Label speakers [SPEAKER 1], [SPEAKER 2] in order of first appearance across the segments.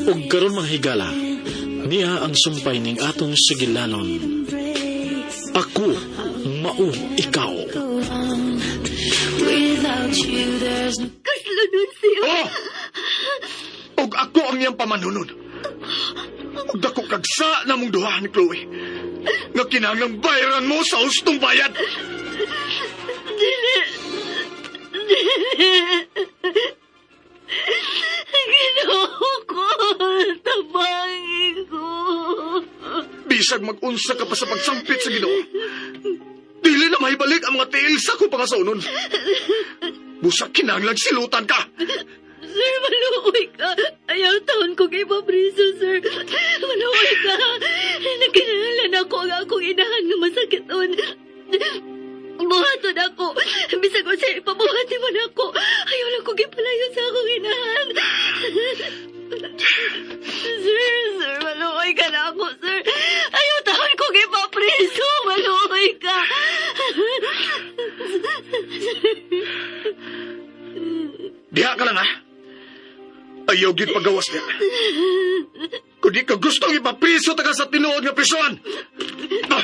[SPEAKER 1] Ug karon mga higala, niya ang sumpay ning atong sigilanon. Ako, mao ikaw.
[SPEAKER 2] Kaslonon siya.
[SPEAKER 3] Oh! Og ako ang iyang pamanunod. Og dako kag sa namong duha ni Chloe. Nga kinahanglang bayaran mo sa hustong bayad.
[SPEAKER 2] Dili. Dili. Ginoo ko. Tabangin ko.
[SPEAKER 3] Bisag mag-unsa ka pa sa pagsampit sa Ginoo. Dili na mahibalik ang mga tiil sa ko pangasaunon. Busa kinahanglang silutan ka.
[SPEAKER 2] Sir, maluoy ka. Ayaw taon ko kay Pabriso, sir. Maluoy ka. Nagkinahalan ako ang akong inahan nga masakiton. Buhaton ako. Bisag ko siya ipabuhati man ako. Ayaw lang ko gipalayo sa akong inahan. Sir, sir, maluoy ka na ako, sir. Ayaw taon ko kay Papriso. Maluoy ka.
[SPEAKER 3] Diha ka lang ha. Ayaw gid pagawas niya. Kung di ka gustong ipapriso ta ka sa tinuod nga prisuan. Ah!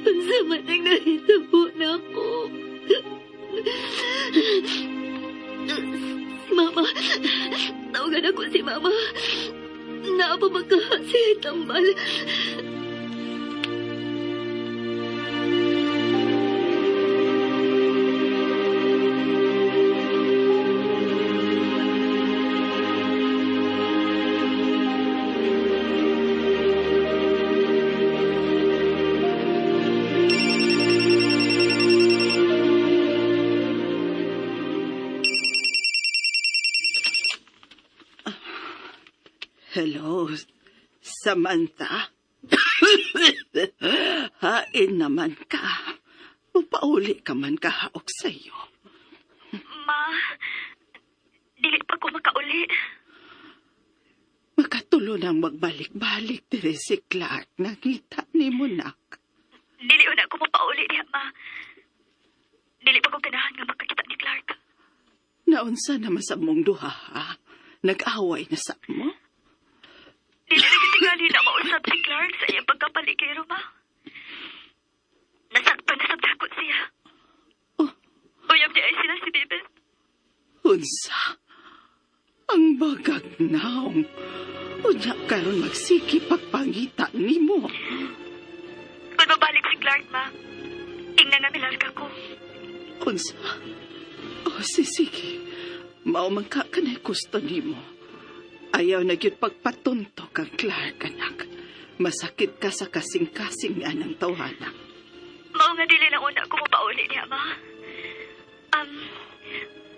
[SPEAKER 2] Unsa man ang nahitabo na ako. Si Mama. Tawagan ako si Mama. Naapamagka si Tambal.
[SPEAKER 4] Hello, Samantha. Hain naman ka. Upauli ka man kahaok sa'yo.
[SPEAKER 2] Ma, dili pa ko makauli.
[SPEAKER 4] Makatulo nang magbalik-balik dire si Clark. Nakita ni mo, nak.
[SPEAKER 2] Dili na ako mapauli diha, ma. Dili pa ko ganahan nga makakita ni Clark.
[SPEAKER 4] Naunsa naman sa mong duha, ha? Nag-away na sa mo?
[SPEAKER 2] Dili na tingali na mausap si Clark sa iyang pagkapalikero, ma. Nasaktan na sa takot siya.
[SPEAKER 4] Oh.
[SPEAKER 2] Uyab niya ay sila si Bibet.
[SPEAKER 4] Unsa? Ang bagag naong. Unya karon magsiki pagpangita nimo.
[SPEAKER 2] Kung mabalik si Clark, ma, tingnan nga milarga ko.
[SPEAKER 4] Unsa? Oh, si sige. Mao man ka kanay gusto nimo. Ayaw na gyud pagpatunto kang Clark, anak. Masakit ka sa kasing-kasing nga ng tawhana.
[SPEAKER 2] Mao nga dili na una ako mapauli niya, ma.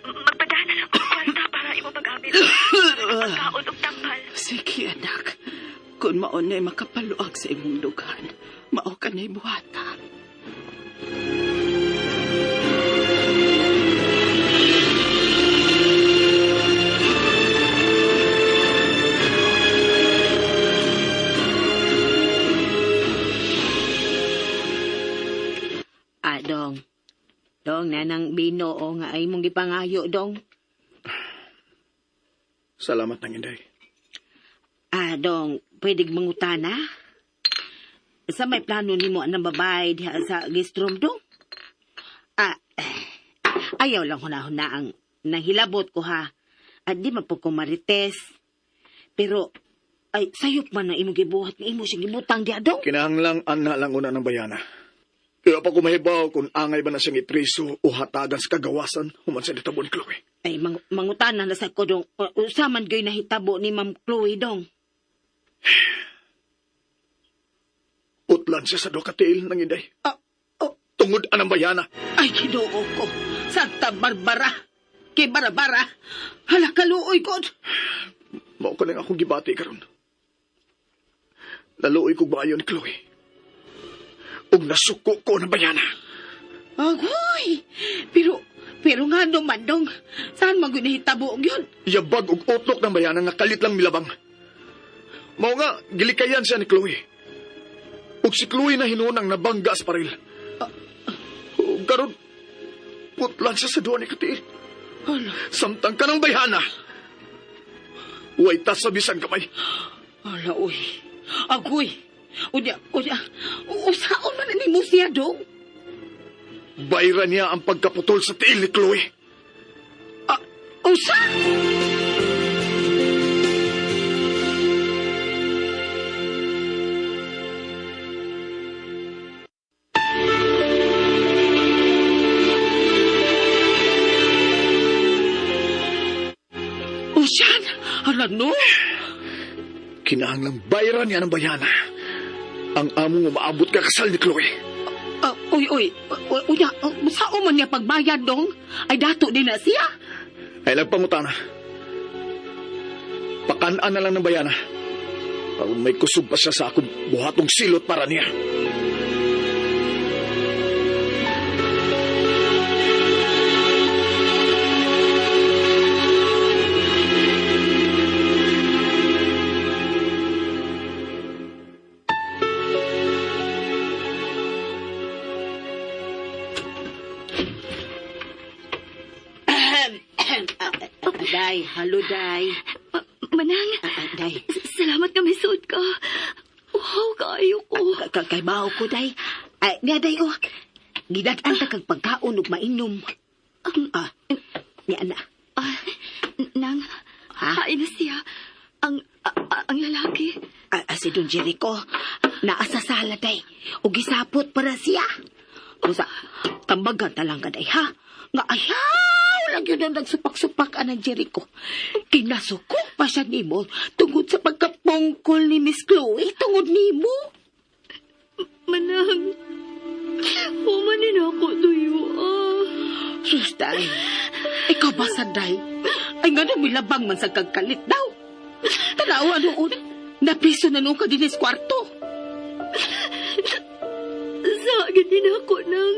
[SPEAKER 2] Magpadala na lang ko kwarta para imo pag-amit. Pagkaon og tambal.
[SPEAKER 4] Sige, anak. Kung mao na'y makapaluag sa imong dugan, mao ka na'y buhata.
[SPEAKER 5] Ah, dong. Dong, nanang bino o nga ay mong gipangayo, dong.
[SPEAKER 3] Salamat nang inday.
[SPEAKER 5] Ah, dong, pwede mangutana? Sa may plano nimo ang babae diha sa guest room, dong? Ah, ayaw lang hunahuna ang nahilabot ko, ha. At di man po ko marites. Pero, ay, sayop man na imong gibuhat nga imo siyang gibutang diha, dong.
[SPEAKER 3] Kinahanglang ana lang una ng bayana. Kaya pa ko mahibaw kung angay ba na siyang ipriso o hatagan sa kagawasan human sa ditabo ni Chloe.
[SPEAKER 5] Ay, mangutana na sa ko, dong. Usaman gyoy nahitabo ni Ma'am Chloe, dong.
[SPEAKER 3] Utlan siya sa duha ka tiil ng inday.
[SPEAKER 5] Ah, oh,
[SPEAKER 3] Tungod anang bayana.
[SPEAKER 5] Ay, Ginoo ko. Santa Barbara. Kay Barbara. Hala, kaluoy ko.
[SPEAKER 3] Mao ko lang akong gibati karon. Naluoy kog maayo ni Chloe. Ug nasuko ko ng bayana.
[SPEAKER 5] Agoy. Pero, pero nga naman dong. Saan man nahitabo yun?
[SPEAKER 3] Yabag og utok ng bayana nga kalit lang milabang. Mao nga, gilikayan siya ni Chloe. Ug si Chloe na hinunang nabangga sa paril. karon putlan siya sa duha ni katiil.
[SPEAKER 4] Hala,
[SPEAKER 3] Samtang ka ng bayhana. Way ta sa bisan gamay.
[SPEAKER 4] hala, uy. Agoy. Unya, unya. Usaon man ni mo siya, dong?
[SPEAKER 3] Bayra niya ang pagkaputol sa tiil ni Chloe.
[SPEAKER 4] Ah, usa? Usan? Hala, no?
[SPEAKER 3] Kinahanglang bayra niya ng bayana. Ang among umaabot ka kasal ni Chloe.
[SPEAKER 4] Ah, uy, uy, uy, unya, saan man niya pagbayad, dong? Ay, dato din na siya.
[SPEAKER 3] Ay nagpangutana. Pakanaan na lang ng bayana. Aron may kusog pa siya sa akong buhatong silot para niya.
[SPEAKER 5] Day, halo, Day.
[SPEAKER 2] Manang,
[SPEAKER 5] Ah, Day.
[SPEAKER 2] salamat nga may suot ka. Wow, kaayo ko.
[SPEAKER 5] Kay bao ko, Day. Ay, nga, Day, oh. Gidad-an ta kag pagkaon ug mainom. Ah, niya na.
[SPEAKER 2] Ah, nang,
[SPEAKER 5] Ha?
[SPEAKER 2] hain na siya. Ang, ang lalaki.
[SPEAKER 5] Ah, ah, si Don Jericho, naa sa sala, Day. Ug gisapot para siya. Usa, tambagan ta lang ka, Day, ha? Nga ayaw lang yun ang nagsupak-supak anang Jericho. Kinasuko pa siya nimo tungod sa pagkapungkol ni Miss Chloe, tungod nimo.
[SPEAKER 2] Manang, humanin ako tuyo. Ah.
[SPEAKER 4] Sus, Day. Ikaw ba sa Day? Ay, nga milabang man sa kagkalit daw. Tanawa noon. Napiso na noon ka din sa kwarto.
[SPEAKER 2] Sa akin din ako nang...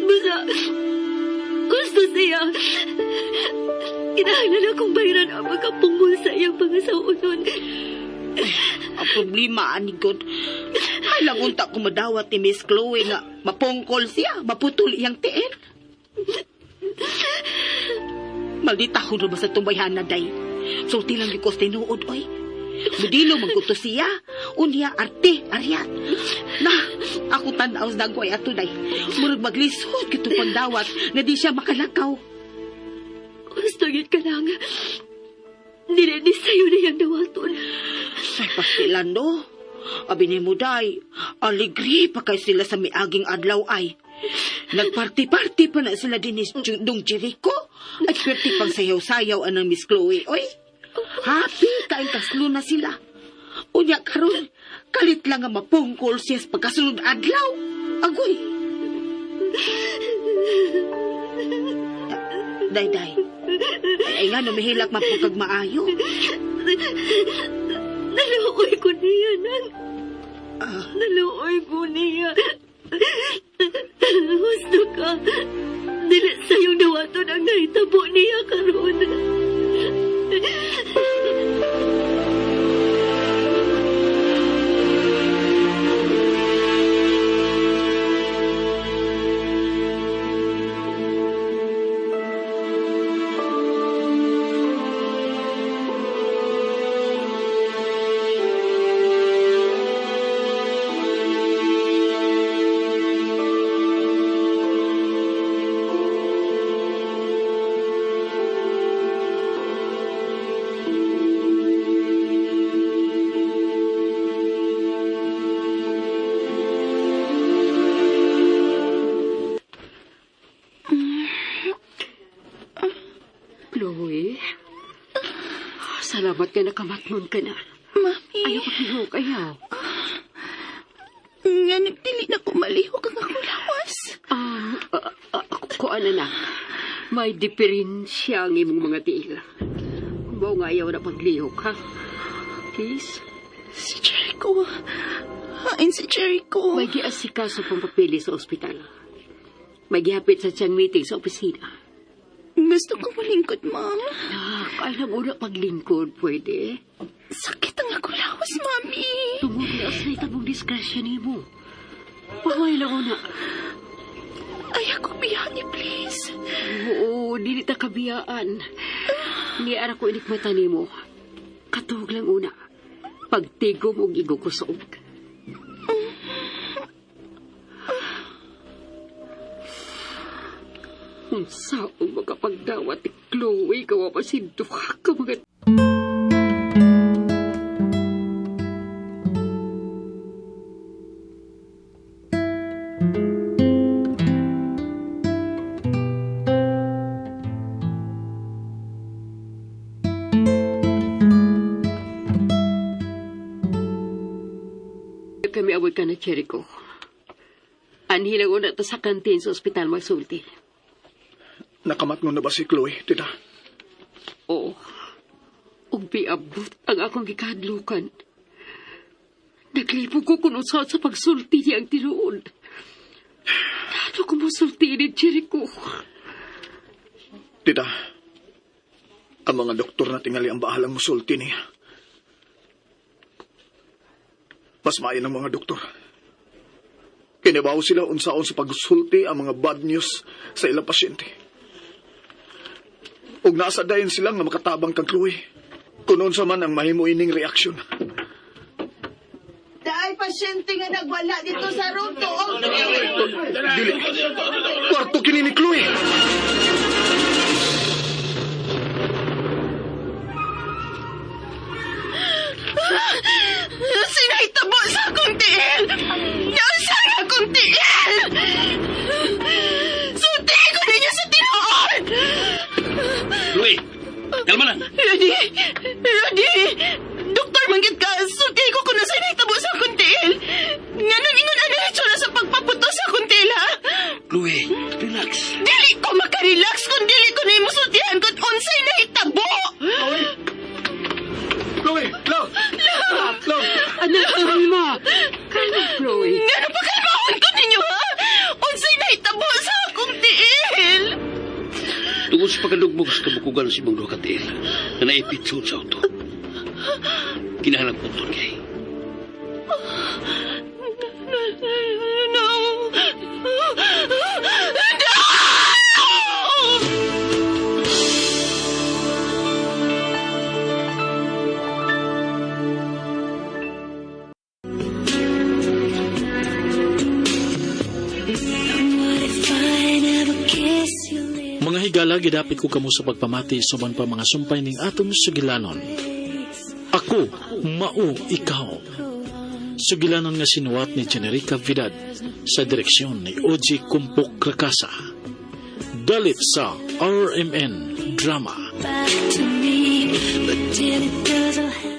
[SPEAKER 2] Basta, gusto siya. Kinahanglan akong bayaran ang pagkapunggol sa iyang pangasaunon.
[SPEAKER 4] Ang problema, ani God. Ay lang unta ko madawat ni Miss Chloe nga mapungkol siya, maputol iyang tiil. Maldita ko na ba sa tumbayhana, Day? Sulti lang di ko sa tinuod, oy. Mudilo magkuto siya. Unya, arte, aryat. Na, ako tanaw sa dagway ato, Day. Murag maglisod kito pagdawat nga di siya makalakaw.
[SPEAKER 2] Gusto yun ka lang. Dili ni sa'yo na iyang dawaton.
[SPEAKER 4] Say pastilan, no? Abi ni mo, Day, aligri pa kay sila sa miaging adlaw ay. Nagparty-party pa na sila din ni Dong Jericho. At perti pang sayaw-sayaw anang Miss Chloe. Oy, happy kain kaslo na sila. Unya karon, kalit lang nga mapungkol siya sa pagkasunod adlaw. Agoy. Day, day. Ay, ay nga, numihilak man po kag maayo.
[SPEAKER 2] Naluoy ko niya, nang. Naluoy ko niya. Gusto ka. Dili sa'yong dawaton ang nahitabo niya karon.
[SPEAKER 6] Chloe, salamat ka nakamatnon ka na.
[SPEAKER 7] Mami,
[SPEAKER 6] Ayaw paglihok, ayaw.
[SPEAKER 7] nga nagdili na ko malihok ang akong lawas.
[SPEAKER 6] Kuan anak, may diferensya ang imong mga tiil. Mao nga ayaw na paglihok, ha? Please,
[SPEAKER 7] Si Jericho. Hain si Jericho.
[SPEAKER 6] may giasikaso pang papili sa ospital. May gihapit sa tiyang meeting sa opisina.
[SPEAKER 7] Gusto ko malingkod, Ma'am.
[SPEAKER 6] Nak, alam mo na paglingkod, pwede.
[SPEAKER 7] Sakit ang akong lawas, Mami.
[SPEAKER 6] Tungod na sa itabong diskrasya nimo. Pahuway lang una.
[SPEAKER 7] Ay, ako biyani, please.
[SPEAKER 6] Oo, dili ta kabiyaan. Niara ko inikmata nimo. Katuog lang una. Pagtigom og igukusog. Unsa ang makapagdawat ni Chloe kawa pa si duha ka mga Kami abot ka na, Jericho. Anhi lang una ta sa kantin sa ospital magsulti.
[SPEAKER 3] Nakamatngon na ba si Chloe, tita?
[SPEAKER 6] Oo. Ug biabot ang akong gikadlukan. Naglibog ko kung unsa sa pagsulti niya ang tinuod. Nano ko mosulti ni Jericho.
[SPEAKER 3] Tita, ang mga doktor na tingali ang bahalang musulti niya. Mas maayo ng mga doktor. Kinabaw sila unsaon sa pagsulti ang mga bad news sa ilang pasyente. Ug nasa dayon sila nga makatabang kang Chloe. Kung unsa man ang mahimo ining reaksyon.
[SPEAKER 4] Daay pasyente nga nagwala dito sa room 203.
[SPEAKER 3] Dili. Kwarto kini ni Chloe.
[SPEAKER 7] Sinahitabo sa akong tiil! Nausa ang akong tiil! Sulti ko ninyo sa tinuod!
[SPEAKER 1] Chloe, kalma lang.
[SPEAKER 7] Rudy! Rudy! Doktor, manggit ka! Sulti ko kung nasa nahitabo sa akong tiil! Nganon ingon ang na sa pagpaputo sa akong tiil, ha?
[SPEAKER 1] Chloe, relax.
[SPEAKER 7] Dili ko makarelax kung dili ko na sultihan kung unsay nahitabo!
[SPEAKER 3] Chloe, love! Love!
[SPEAKER 6] Anak, kalma! Kalma, Chloe.
[SPEAKER 7] Ngano pa kalmahon ko ninyo, ha? Unsay nahitabo sa akong tiil?
[SPEAKER 8] Tungod sa pagkadugbog sa kabukugan sa imong duha ka tiil na naipit sa auto. Kinahanglan putol kay.
[SPEAKER 7] No! No!
[SPEAKER 1] Mga higala, gidapit ko kamo sa pagpamati sa uban pa mga sumpay ning atong sugilanon. Ako, mao ikaw. Sugilanon nga sinuwat ni Generica Vidad sa direksyon ni Oji Kumpok Rakasa. Dalit sa RMN Drama.
[SPEAKER 2] Back to me, but till it does, I'll have